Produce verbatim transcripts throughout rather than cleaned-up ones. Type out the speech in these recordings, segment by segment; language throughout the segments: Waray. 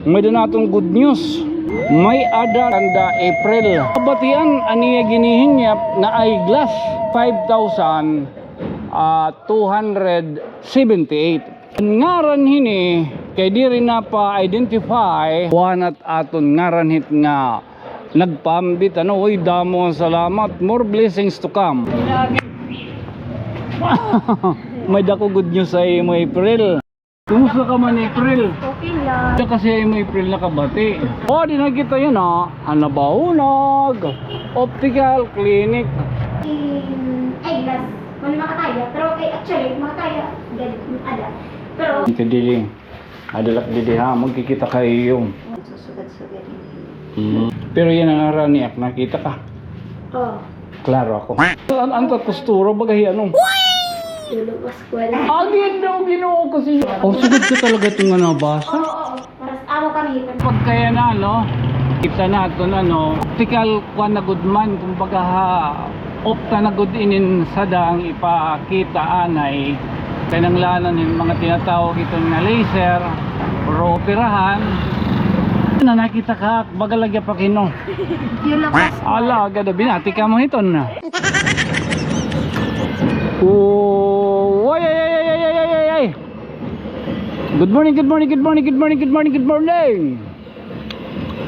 May-ada naton good news. May-ada kanda April. Kabatian an iya ginihinyap nga eyeglass, five thousand, ah, two hundred seventy-eight. An ngaran hini kay diri na pa-identify. Kuan, at aton ngaran hit nga nagpaambit, ano, uy, damo nga salamat. More blessings to come. May-ada ko good news ha imo, April. Kumusta ka man, April? Okay lang. Siya kasi ha imo, April, nakabati. O, di na kita yan, ha. Hanabaunag Optical Clinic. In eyeglass, man makataya. Pero, eh, actually, makataya. Gad-, ada. Pero, ito dili. Adalak didi ha, magkikita kayo. Susugad-sugad ini. Hmm. Pero yan an harani ak, nakita ka. Oh. Klaro ako. An, an ta kustura, baga hi ano. Lolo Pascual. Agi daw, Ginoo ko siya. Oh, sugad ka talaga ito nga nabasa? Oo, oo. Para sa amo kami. Pagkaya na, no? Kita naton, ano, optical kuan na gud man, kumbaga ha, opta na gud inin sadang ipakita anay. Kinahanglanan hin mga tinatawag iton nga laser, or operahan. Na nakita ka, baga lagi pa kino. Yun lang, boss. Ala, gada, binati ka mo hiton na. Oh, ay, ay, ay. Good morning, good morning, good morning, good morning, good morning, good morning.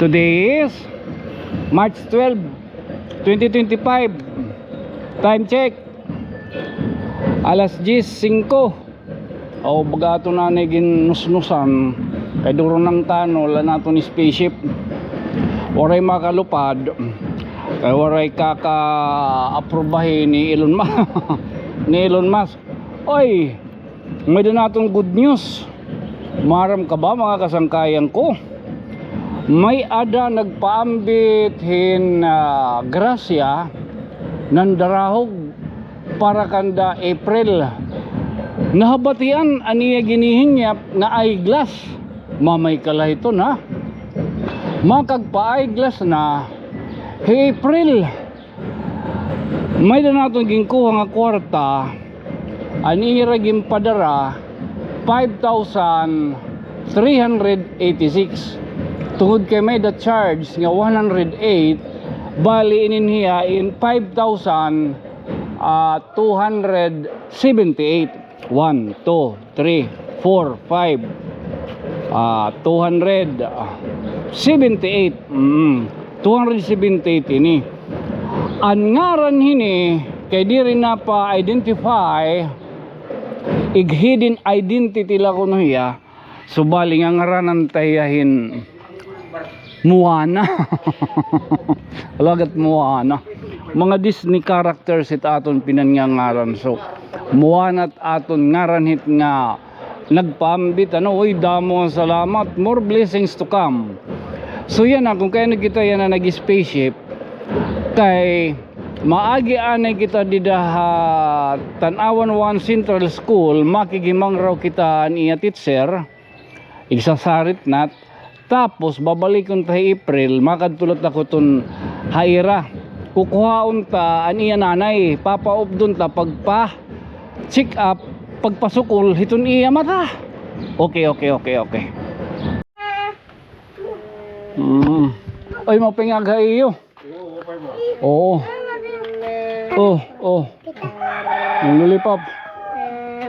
Today is March twelve, twenty twenty-five. Time check. Alas diyes singko. O, baga aton anay ginnusnusan. Kay duro na an tunnel, an aton spaceship. Waray makalupad. Kay waray kaka-aprobahi ni Elon Musk. Ni Elon Musk. Oy, may-ada naton good news. Maaram ka ba, mga kasangkayan ko? May-ada nagpaambit hin, ah, grasya, nandarahog para kanda April. Nahabatian an iya ginihinyap nga eyeglass. Mamay ka la hiton, ha? Makagpa-eyeglass na hi April. May-ada naton ginkuha nga kwarta, an ira ginpadara, five thousand three hundred eighty-six. Tungod kay may-ada charge nga one hundred eight, bali inin hiya in five thousand, ah, two hundred seventy-eight. One, two, three, four, five. Ah, two hundred seventy-eight. Mm, two hundred seventy-eight ini. An ngaran hini kay diri na pa-identify, ig-hidden identity la kuno hiya. Subali nga ngaranan ta hiya hin Moana. Alagad Moana. Mga Disney characters it aton pinanngangaran. So, Moana it aton ngaran hit nga nagpaambit, ano, uy, damo nga salamat. More blessings to come. So, yana, kon kay-ano kita yana nag-spaceship, kay maagi anay kita dida ha Tanauan One Central School, makighimangraw kita han iya teacher. Igsasarit nat. Tapos babalikon ta hi April, makadto la ta kuton ha ira. Kukuhaon ta an iya nanay, papaupdon ta pagpa-check up, pagpasukol hiton iya mata. Okay, okay, okay, okay. Mm. Oy, mapingag ha iyo. Oo. Oh, oh. Ang lollipop.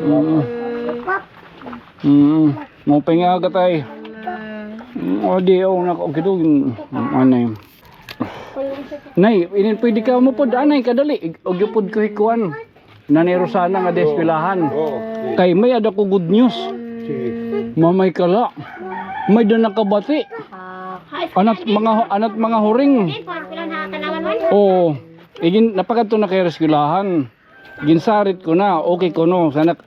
Mm. Mm. Mapingag ka, tay. Mm, o, di, o, nako, kito, mm, anay. Nay, inin pwede ka mupod, anay, kadali. Ig-, ug upod ko hikuan. Nanay Rosana nga di eskwelahan. Oo. Kay may-ada ko good news. Sige. Mamay ka la. May-ada nakabati. Anat mga, anat mga huring. Oo. Igin, napakadto na kay eskwelahan. Ginsarit ko na, okay kuno. Sanak,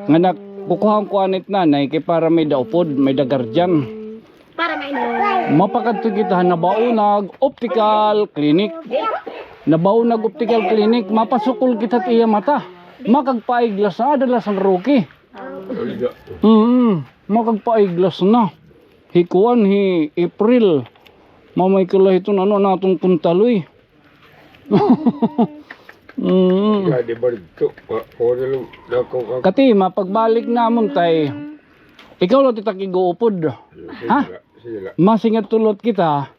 nga nak, kukuhaan ko anit nanay kay para may-ada upod, may-ada guardian. Para mainom. Mapakadto kita ha Nabaunag Optical Clinic. Nabaunag Optical Clinic, mapasukol kita it iya mata. Makagpa-eyeglass na, ada la san Rocky. Mm, makagpa-eyeglass na. Hi kuan, hi April. Mamay ka la hiton, ano, an aton kuntaloy. Mm. Kati, mapagbalik namon, tay. Ikaw la it ak ig-uupod. Ha? Masing nga tulot kita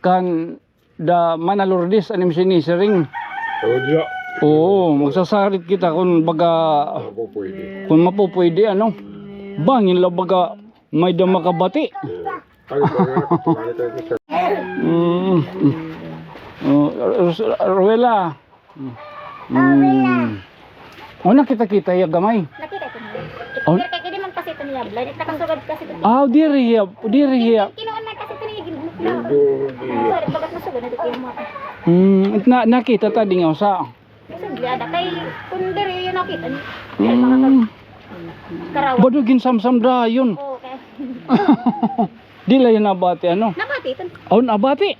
kan da Mana Lourdes, an imo sinisiring. Oo, magsasarit kita kun baga, kun mapupuyde, ano. Bangin la baga may-da makabati. Mm, mm. Oh, Ros-, Ruela. Mm. O, nakita-kita hiya gamay. Nakita ko niya. Oh. Pero kay di man kasi ito niya, blind. Nakasugad kasi ito. Ah, diri hiya, diri hiya. Kinuan man kasi ito niya, gin-, sorry, bagat masugad na dito yung mga. Mm, na, nakita ta di nga usa. Kasi di ada kay, kung diri yun nakita niya. Mm. Karawa. Bado ginsamsam dayon. Okay. Di la hiya nabati, ano? Nabati ito. Oh, nabati.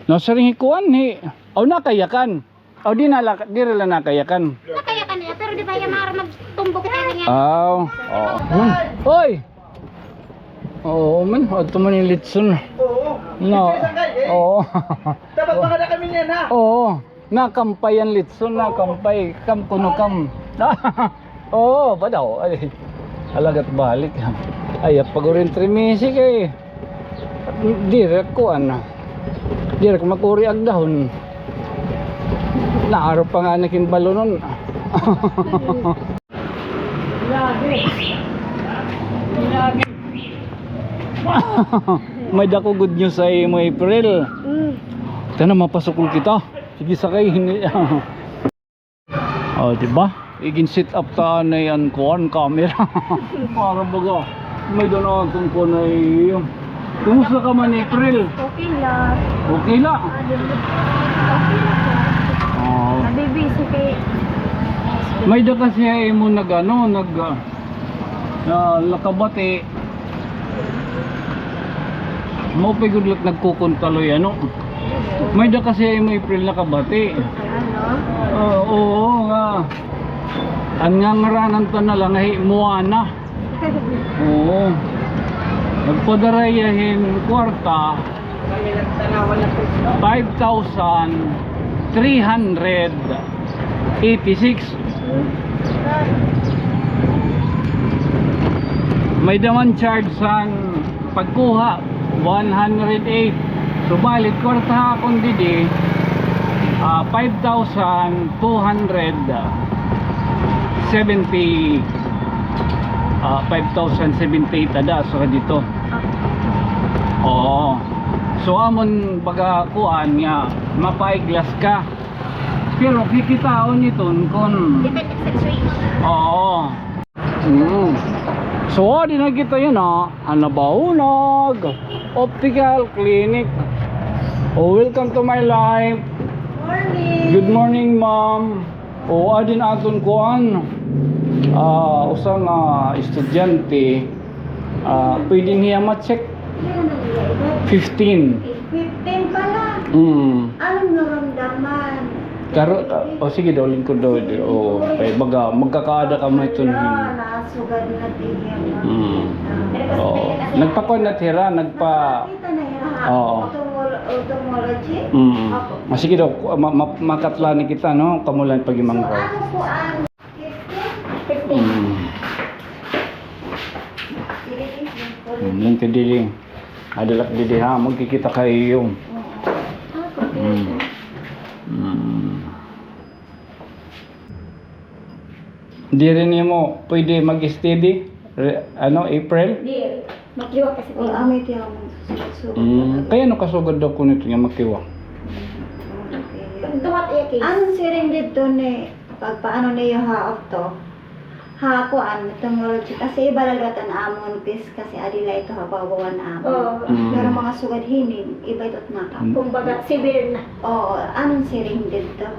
Nasiring hi kuan, hi. Oh, nakayakan. Aw, di na la, diri la nakayakan. Nakayakan niya, pero di ba hiya maaram magtumbo kita niya? Aw, oo. Hmm. Oy! Oo, man. Adto man yung litson. Oo. No. Oo. Dapat mga na kami niyan, ha? Oo. Nakampay an litson, nakampay. Kam kuno kam. Oo, ba daw? Ay, alagad balik. Ay, pag-urin trimisi kay. Diri kuan. Diri ko makuri ag dahon. Naaro pa nga nakin balunon. May dako good news ay mo April. Mm. Tana mapasukol kita. Sige sakay hini. Oh, di ba? Igin-set up ta anay an kuan, camera. Para baga may-da naton kuan ay. Kumusta ka man, April? Okay la. Okay la? Ah, di ba? Okay la po. Oh. Nabibisi kay. May-da kasi ay mo nag-ano, nag, ah, ah, nakabati. Mao pa gud la nagkukuntaloy, ano? May-da kasi mo April nakabati. Ano? Oo, oo, nga. An ngangaranan ta na la nga hi Moana. Oo. Nagpadara hiya hin kwarta. Five thousand three hundred eighty-six. May-da man charge san pagkuha, one hundred eight. Subalit, kwarta ha akon didi, ah, five thousand two hundred seventy, ah, five thousand seventy-eight ada, so dito. Oo. So, amon baga kuan nga, mapaiglas ka. Pero kikitaon iton kun. Depende sa situation. Oo. Mm. So, adi na kita yana, ha Nabaonag Optical Clinic. Oh, welcome to my life. Morning. Good morning, ma'am. O, adi na aton kuan. Ah, usa nga estudyante, ah, pwede niya ma-check. Fifteen. Fifteen pa la. Mm. Anong naramdaman? Karo, ah, o sige daw, lingkod daw. O, kay baga, magkakaada ka mo iton hin. Nasugad na tiyan. Mm. O. Nagpakuan na hira, nagpa- Kita na hira, ha? Oo. Ophthalmol-, ophthalmology? Mm. Opo. Ah, sige daw, ma-, ma-, makatla ni kita, no? Kamo lang pag-imanggaw. So, ano po ang fifteen? Fifteen. Mm. Dili, dili. Mm, lingkod didi. Adalak didi ha, magkikita kayo. Oo. Ah, okay. Mm. Mm. Diri nimo pwede mag-steady, re-, ano, April? Diri. Makiwa kasi. O, amay tiya mo. Mm, kay ano kasugad daw kuno ito nga makiwa? Duhat iya case. An siring didto ni, pagpaano niyo ha, opto? Ha, kuan, ophthalmology. Kasi iba la gad an amon case kasi adi la ito ha babaw an amon. Oo. Mm. Pero mga sugad hini, iba ito naka. Kumbaga, severe na. Oo, anong siring didto?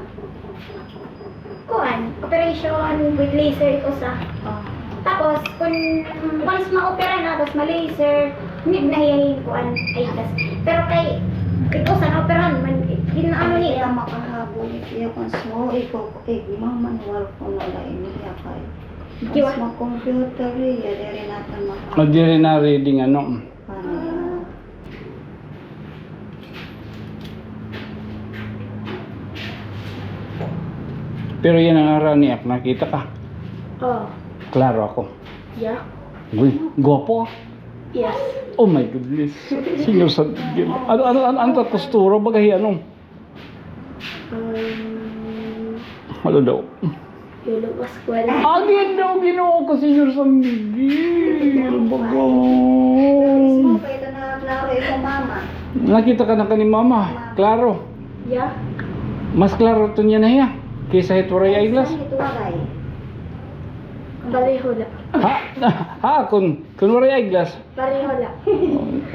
Kuan, operation with laser it usa. Ah. Tapos, kung once ma-opera na, tapos ma-laser, need na hiya hin kuan, ay, tas. Pero kay, it usa na-operahan man, gin-ano niya. Kaya makahabol it iya kuan, so, iko, igmamanual ko na la ini iya kay. Kiwa. Mas ma-computer iya, diri naton maha- Ah, diri na reading, ano? Ano? Pero yan ang harani, ak, nakita ka? Oo. Klaro ako. Yeah. Uy, gwapo. Yes. Oh my goodness. Señor San Miguel. Ano, ano, ano, ano ta kostura? Baga hi ano? Um, Ano daw? Yolo Pascual. Again daw, Ginoo ko, Señor San Miguel. Baga. Mismo pa ito na klaro ito, mama. Nakita ka na ka ni mama? Mama. Klaro. Yeah. Mas klaro ito niya na hiya kaysa hit waray eyeglass? Kaysa hit waray. Pareho la. Ha? Ha? Kun, kun waray eyeglass? Pareho la.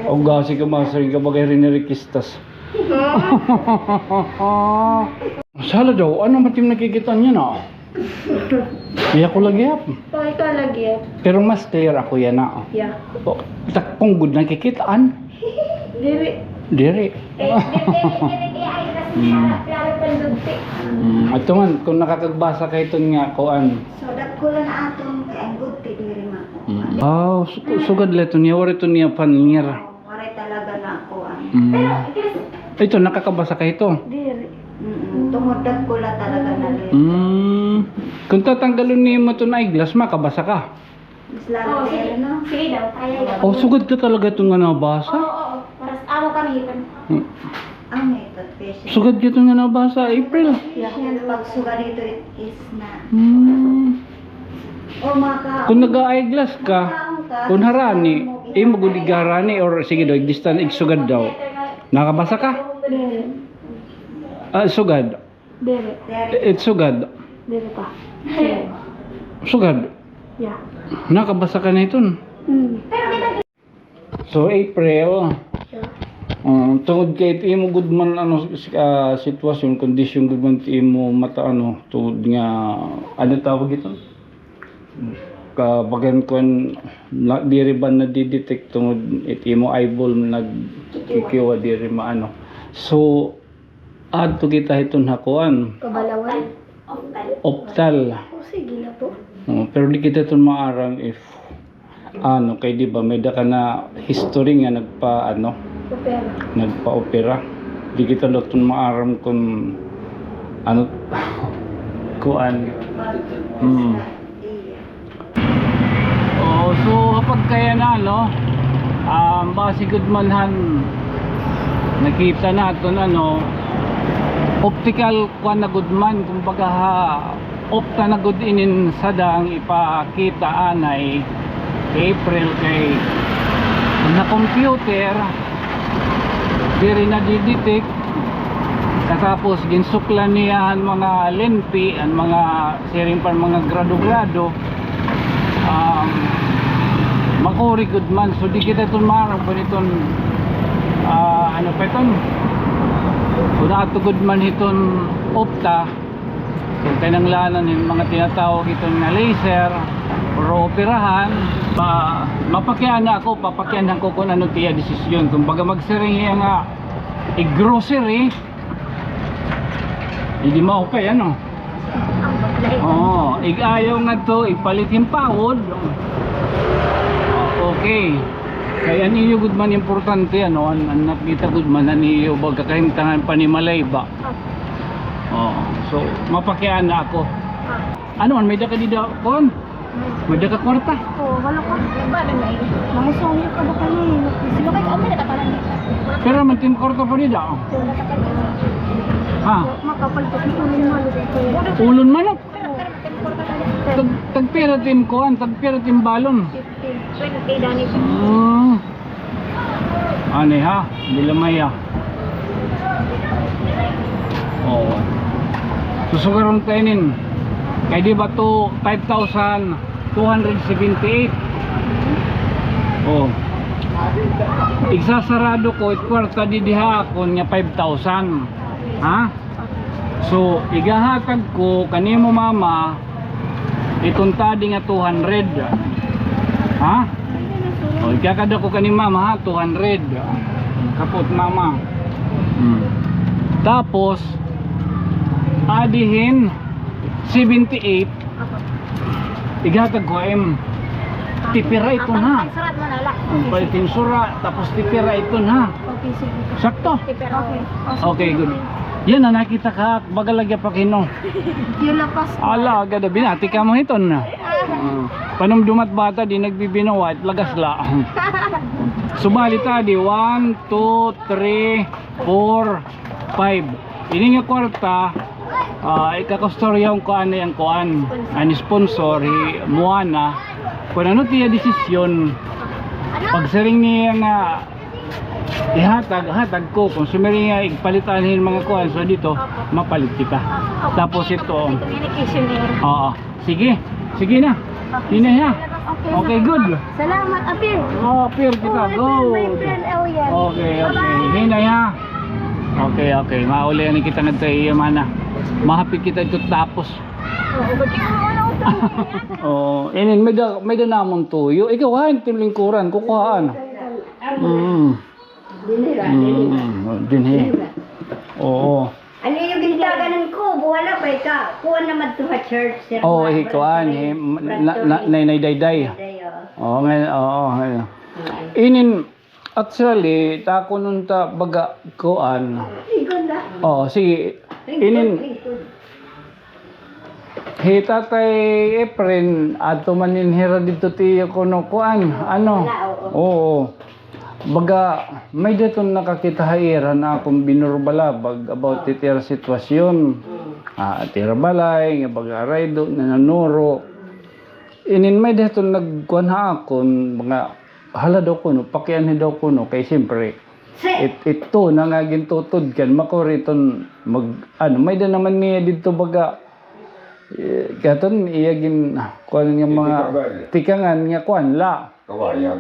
O, gasi ka, masiring ka, bagay rin ni Rikistas. Sala daw, ano man tim nakikita niya na? Iya ko lagi, hap. Oh, ikaw lagi, hap. Pero mas clear ako yana, oh. Yeah. Oh, takong gud nakikitaan. Diri. Diri. Eh, diri, diri, diri, ay, kasi klaro, klaro pa yung dugti. Mm, ato man, kung nakakagbasa ka iton nga, kuan. So, dagko la na aton, kay ang gudti, diri man. Mm. Ah, su-, sugad la iton niya, wari iton niya panir. Waray talaga na kuan. Mm. Pero, Chris, ito, nakakabasa ka ito? Diri. Mm-mm. Tungod dagko la talaga na diri. Mm. Kung tatanggalon nimo iton eyeglass, makabasa ka? Mas lalo. Oh, sige. Sige daw, kaya daw. Oh, sugad ka talaga iton nga nabasa? Oo, oo. Para sa amo kami iton. Hmm. Ang may iton, patient. Sugad ka iton nga nabasa, April? Patient, pag sugad ito, it is na. Hmm. O, maka-, kung naga-eyeglass ka, makaon ka, kung harani, imo gud igharani or sige daw, igdistan, igsugad daw. Nakabasa ka? Diri. Ah, sugad. Diri. It sugad. Diri pa. Sugad. Yeah. Nakabasa ka na iton. Mm. So, April, ah, tungod kay it imo gud man, ano, s-, ah, sitwasyon, kondisyon gud man it imo mata, ano, tungod nga, ano tawag ito? Kabagan kuan, na, diri ba nadidetect tungod it imo eyeball nagkikiwa, diri maano. So, adto kita hiton ha kuan. Kabalawan? Optal. O, sige na po. O, pero di kita iton maaram if, ano, kay di ba, may-ada ka na history nga nagpa, ano, opera. Nagpa-opera. Di kita la iton maaram kung, ano, kuan. Hmm. Oo, so, kapag kaya na, no, um, basi gud man han nakita naton, ano, optical kuan na gud man, kumbaga ha, opta na gud inin sadang ipakita anay kay April kay na computer, diri nadidetect. Katapos, ginsuklan niya an mga lente, an mga siring pa mga grado-grado, um, makuri gud man. So, di kita iton maaram kon iton, ah, ano pa iton? Kon adto gud man hiton opta, kon kinahanglanan hin mga tinatawag iton nga laser, or operahan, ma-, mapakiana ako, papakianhan ko kon ano it iya desisyon. Kumbaga, magsiring hiya nga, i-grocery, Hindi maupay, ano? Oo, ig-ayaw ngadto, igpalit hin pawod. Okay. Kay an iyo gud man importante, ano, an, an nakita gud man an iyo baga kahimtangan panimalay ba? Oo. So, mapakiana ako. Ano man, may-ada ka dida, kuan? May-ada ka kwarta? Oo, wala pa. Nagbalan na eh. Mangusong niyo ka ba kami? Sino kayo? Kami na ka pala. Pero man tim kwarta pa dida, oh. Ha? Makapal pa. Ulon manok. Ulon manok? Oo. Tag-, tagpira tim kuan, tagpira tim balon. Fifteen. Twenty, dani. Hmm. Ani ha, Dilamaya. Oo. Susugaron ta inin. Kay di ba to five thousand two hundred seventy-eight? Oh. Igsasarado ko, it kwarta didi ha akon nga five thousand. Ha? So, igahatag ko kanimo, mama, iton tadi nga two hundred. Ha? O, ikakada ko kani mama, ha, two hundred. Kapot, mama. Hmm. Tapos, adi hin seventy-eight. Ighatag ko, em, tipira iton, ha? Ang surat mo na lang. Ang palit hin sura, tapos tipira iton, ha? Okay, sige. Sakto? Tipira. Okay. Okay, good. Yan na, nakita ka, baga lagi pa kino. Yula, Pascual. Ala, gada, binati ka mo hiton na. Ah. Ah, panumdumat bata, di nagbibinawa, lagas la. Subali ta di, one, two, three, four, five. Ini nga kwarta, ah, ikakastorya ko anay an kuan, an sponsor, hi Moana. Kon ano it iya desisyon, pagsiring niya nga ihatag, hatag ko. Kon sumiring nga igpalit anay hin mga kuan, so dito, mapalit kita. Tapos ito, communication niya. Oo. Sige. Sige na. Hinay ha. Okay, good. Salamat, apir. Oh, apir kita. Good. My friend, Elian. Okay, okay. Hinay ha. Okay, okay. Mauli na kita ngadto iya, mana. Mahapit kita ito tapos. Oo, ba't yung mga utang? Oh, inin, may da, may da namon tuyo. Ikaw, ha, ito lingkuran, kukuhaan. Mm. Dinhi ra, dinhi ra. Mm, dinhi. Dinhi ra. Oo. Ano yung gintagan ng kubo? Wala pa ika. Kuha na madto ha church, sir. Oo, mga hi kuan, brother, hi, na, na, brother. Nay, Nay Dayday. Dayday, oo. Oo, ngayon, oo, ngayon. Mm. Inin, actually, ta kuno ta baga kuan. Lingkod na. Oo, sige. Lingkod, inin, lingkod. Hi Tatay Efren, adto man in hira didto tiyo kuno kuan, ano? Wala, oo. Oo. Baga, may-ada iton nakakita ha ira nga akon binurbalabag about it ira sitwasyon. Mm. Ah, it ira balay, nga baga araydo, nananuro. Inin may-ada iton nagkuan ha akon, mga hala daw kuno, pakianhi daw kuno, kay siyempre, it, ito na nga gintutod kan, makuri iton mag, ano, may-ada naman niya didto baga, eh, katon, iya gin, kuan nga mga tikangan nga kuan la. Kawayan.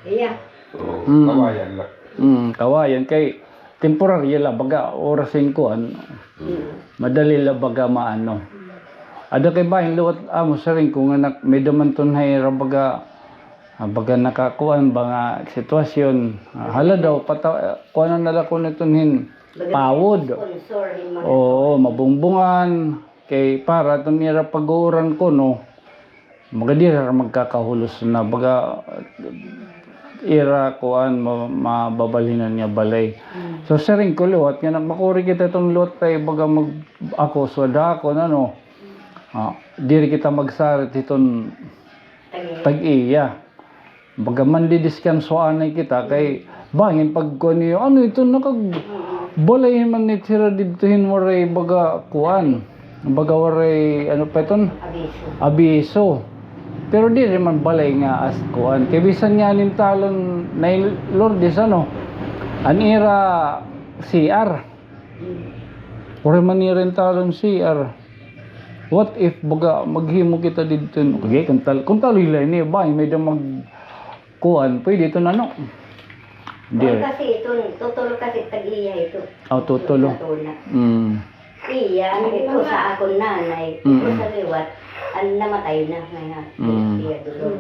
Iya. Oo, mm. Kawayan la. Mm, kawayan kay temporaryo la, baga oras hin kuan. Mm. Madali la baga maano. Ada kay bahin liwat amo siring ko nga nak-, may-ada man iton ha ira baga, ah, baga nakakuan ba nga sitwasyon. Ah, hala daw, pata-, kuanon na la kuno iton hin pawod. Sponsor hin mga. Oo, mabungbungan. Kay para iton ira pag-uuran kuno, baga diri ra magkakahulos na, baga ira kuan, ma-, mababalhinan nga balay. Mm. So, siring ko liwat nga makuri kita iton liwat kay baga mag-, ako sa dako na, no? Ah, diri kita magsarit hiton tag-iya. Baga mandidiskanso anay kita kay bangin pagkuan niyo, ano ito, nakagbalay man it hira didto hin waray baga kuan. Baga waray, ano pa iton? Abiso. Abiso. Pero diri man balay nga as kuan. Kay bisan nga nin talon Nay Lourdes, ano, an ira C R. Waray man nira intalon C R. What if baga maghimo kita didto? Okay, kun tal-, kun talo hila ini, bay, may-ada mag-, kuan, pwede ito na, no? Kuan kasi ito, tutulo kasi tag-iya ito. Oh, tutulo. Ito na. Mm. Iya, ano ito sa akon nanay, ito sa liwat, an namatay na, nga, mm, iya dulo.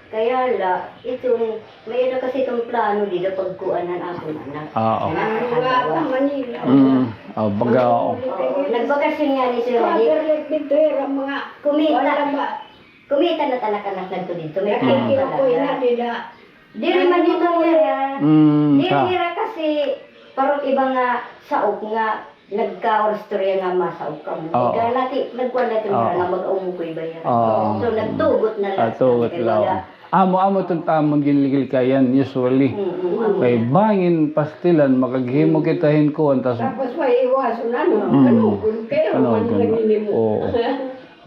Kaya la, ito, may-ada kasi iton plano dida pagkuan han akon anak. Oo. Anak sa Manila. Mm. Oh, baga, oo. Oo, nagbakasyon nga ni Sir Roddy. Kumita. Kumita na tanak-anak ngadto didto. May plano talaga. Diri man didto nira. Mm, diri nira kasi parang iba nga saop nga nagkaoristorya nga masaok kamo. Oo. Ika nati, nagkuan na ito nira nga mag-umukoy ba yan? Oo. So, nagtugot na la. Ah, tugot la. Amo, amo iton tamon ginligilkayan, usually. Mm, mm, amo. Kay bangin pastilan, makaghimo kita hin kuan, tas tapos may iwason, ano, mm, kanugon, kay ano man naginimo. Oo.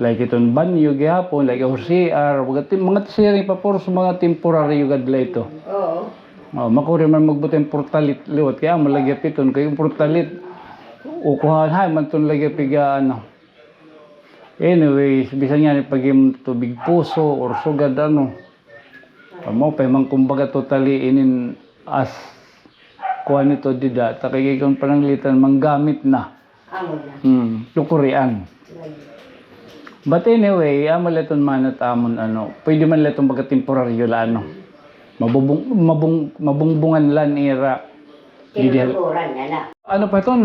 Like iton banyo gihapon, like or C R, mga ti-, mga siring pa, puros mga temporaryo gad la ito. Oo. Oh, makuri man magbuting portalit liwat, kay amo lagi iton, kay portalit, ukuhan, hay man iton lagi piga, ano. Anyways, bisan nga ni pag-im tubig puso or sugad, ano. Amo pa man kumbaga totally inin as kuan ito dida, ta kay kon pananglitan manggamit na. Amo na. Hmm, lukurian. Right. But anyway, amo la iton man it amon, ano, pwede man la iton baga temporaryo la, ano. Mabubung-, mabung-, mabungbungan la nira. Didi hal-, kinukuran niya na. Ano pa iton,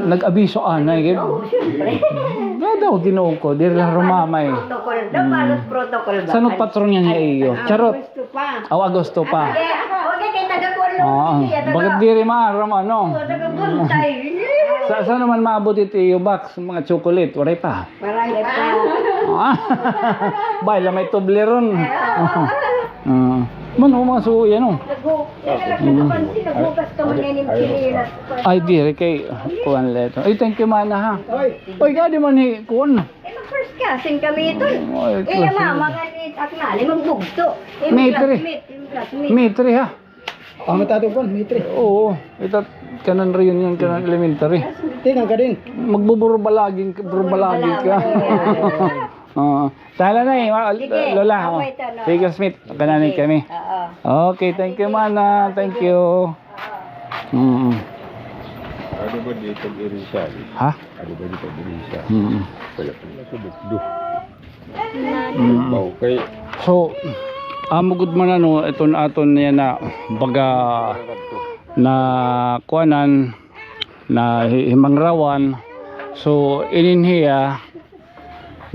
nag-abiso anay, kay oo, siyempre. Nga daw, Ginoo ko, diri la rumamay. Protocol, daw, hmm, balot protocol ba? San-o patron niya niya iyo? Charot. Agosto pa. Aw, Agosto pa. Okay, okay, kay taga-kuan lang. Oo. Siya, taga-, bakit diri maaram, ano? Oo, taga-Buntay. Sa, san-o man maabot ito iyo box, mga chocolate, waray pa. Waray pa. Ah. Bay, la may Toblerone. Oo. Oo. Man, o, mga suya, no? Naghu-, naghugas ka man yan, yung sinilas. Ay, diri kay kuan la ito. Ay, thank you, mana, ha. Oy, gadi man hi kuan. Eh, mag-first class in kami ito. Ay, iya, mama, nga ni Aknali, magbugto. Eh, May three. Classmate, yung classmate. May three, ha? Ah, matado kuan, May three. Oo, ito, kanan reunion, kanan elementary. Tingnan ka din. Magbuburubalagin, burubalagin ka. Oo. Tala na eh, ma-, Sige, lola, oh. Sige, classmate, kanani kami. Oo. Okay, thank you, mana. Thank you. Mm. Ano ba dito, Irisa? Ha? Ano ba dito, Irisa? Mm. Wala pa na sa bukdo. Mm. Okay. So, amo gud man, ano, iton aton niya na baga na kuanan, na hi-, himangrawan. So, inin hiya,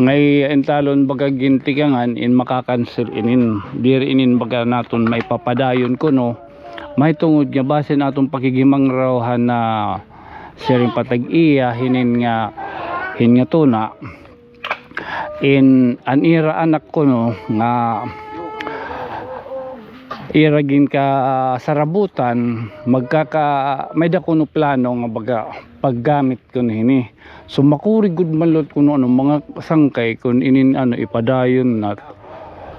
ngay intalon baga gintikangan in makakansel inin. Diri inin baga naton maipapadayon kuno. Mahitungod nga basin aton pakighimangraw han siring pa tag-iya hinin nga, hin nga tuna. In an ira anak kuno nga ira ginkasarabutan, magkaka-, may-ada kuno plano nga baga paggamit kuno hini. So, makuri gud man liwat kuno, ano, mga sangkay kun inin, ano, ipadayon na.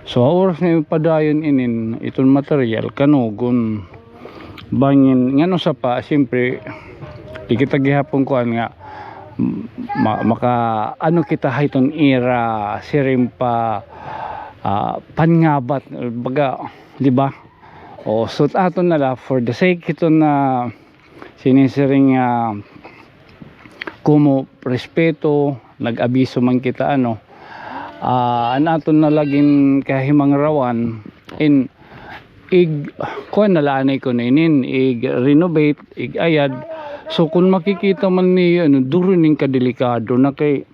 So, ha oras nga ipadayon inin, iton material, kanugon. Bangin, ngano sa pa, siyempre, di kita gihapon kuan nga, ma-, maka, ano kita ha iton ira, siring pa, ah, pangabat, baga, di ba? O, so, aton na la, for the sake iton na, sinisiring, ah, kumo respeto, nag-abiso man kita, ano. Ah, an aton na la ginkahimangrawan, in, ig-, kuan na la anay kuno inin, ig-renovate, ig-ayad. So, kun makikita man niyo, ano, duro inin kadelikado na kay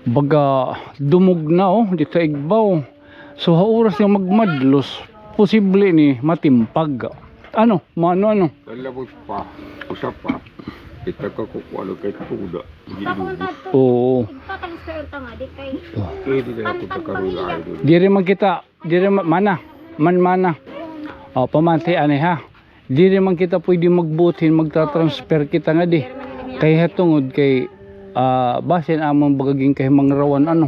baga dumog na, oh, dito igbaw. So, ha oras nga magmadlos, posible ni matimpag. Ano? Mano, ano? Talabot pa. Usa pa. Kita ka kukuha kay tuda. Di Papunta lugi. To. Oo. Ipatang sa unta nga, di kay Pwede na ako pagkaroon. Diri man kita, diri ma-, mana. Man, mana. O, pamati, ani, ha. Diri man kita pwede magbuot hin magta-transfer kita nga di. Kay ha tungod kay, ah, basin amon baga ginkahimangrawan, ano.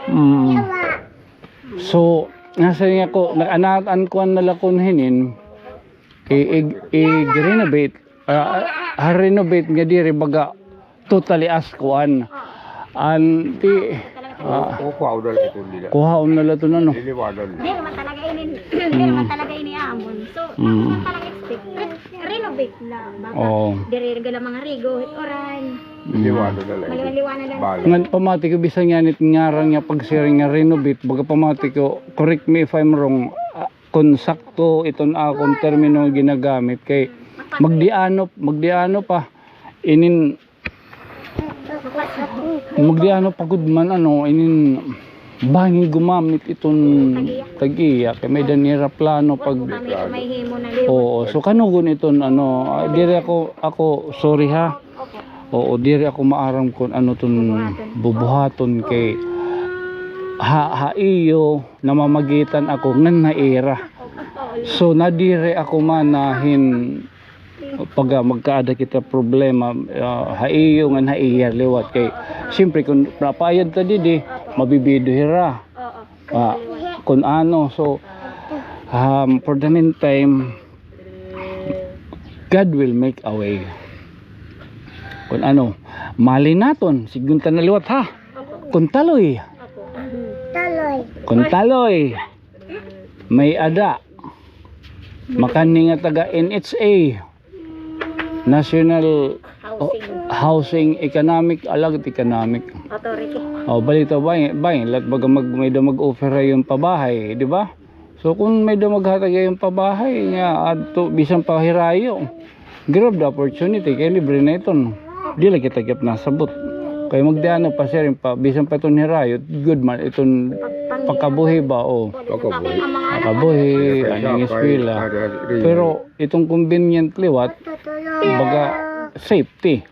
Mm. So, nasa niya ko, nag-anatan ko an nalakon hinin, i-, i-, i-renovate, ah, ah, renovate nga diri baga totally as kuan. An ti, ah, kuhaon na la ito nila. Kuhaon na la ito na, no? Liliwanan. Diri man talaga ini, diri man talaga ini amon. So, mm, ano man talaga expect? Re-, renovate la. Baka diri gala mga rigo, uran. Liliwanan na la. Maliwaliwanan lang. Bali. Ngan pamati ko bisan nganit ngaran nga pagsiring nga renovate, baga pamati ko, correct me if I'm wrong, ah, kon sakto iton akon termino ginagamit kay magdiano, magdiano pa. Inin Magdiano pa gud man, ano, inin bangin gumamit iton tag-iya, kay may-ada nira plano pag, oo, so kanugon iton, ano, ah, diri ako, ako, sorry ha. Oo, diri ako maaram kon ano ton bubuhaton kay ha, ha iyo namamagitan ako ngan ha ira. So nadiri ako man na hin Pag, ah, magkaada kita problema, ah, ha iyo ngan ha iya liwat kay siyempre kun napaayad ta didi, mabibido hira. Ah, kun ano, so, um, for the meantime, God will make a way. Kun ano, mali naton, sidngon ta na liwat ha. Kun taloy. Taloy. Kun taloy. May-ada. Makani nga taga N H A, National Housing. Housing Economic, alagad Economic Authority. O, balita ba, ba, lat baga mag, may-ada mag-offer ha iyo pabahay, di ba? So, kun may-ada maghatag ha iyo pabahay, nga adto, bisan pa hirayo. Grab the opportunity, kay libre na iton. Di la kita gihap nasabot. Kay magdiano pa siring pa, bisan pa iton hirayo, good man iton pakabuhi ba, o. Pakabuhi. Pakabuhi, kaning eskwela. Pero iton convenient liwat, baga safety.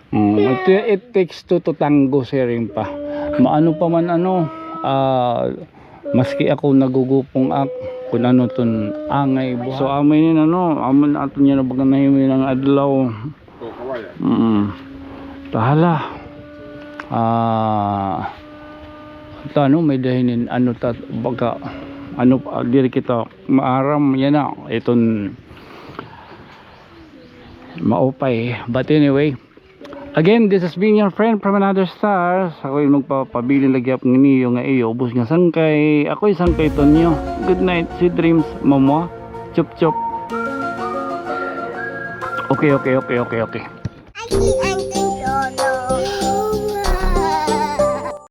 Mm, it, it takes two to tango, siring pa. Maano pa man ano, ah, maski ako nagugupong ak, Kun ano ton angay buhat. So, amo ini, ano, amo na aton yana baga nahimo yana nga adlaw. Mm. Tahala. Ah, ta, ano, may-ada hinin, ano, ta, baga, ano, ah, diri kita maaram yana iton maupay. But anyway, again, this has been your friend from another star. Ako it magpapabilin la gihap niyo nga iyo ubos nga sangkay. Ako it sangkay Tonyo. Good night, sweet dreams, mama. Chup chup. Okay, okay, okay, okay, okay.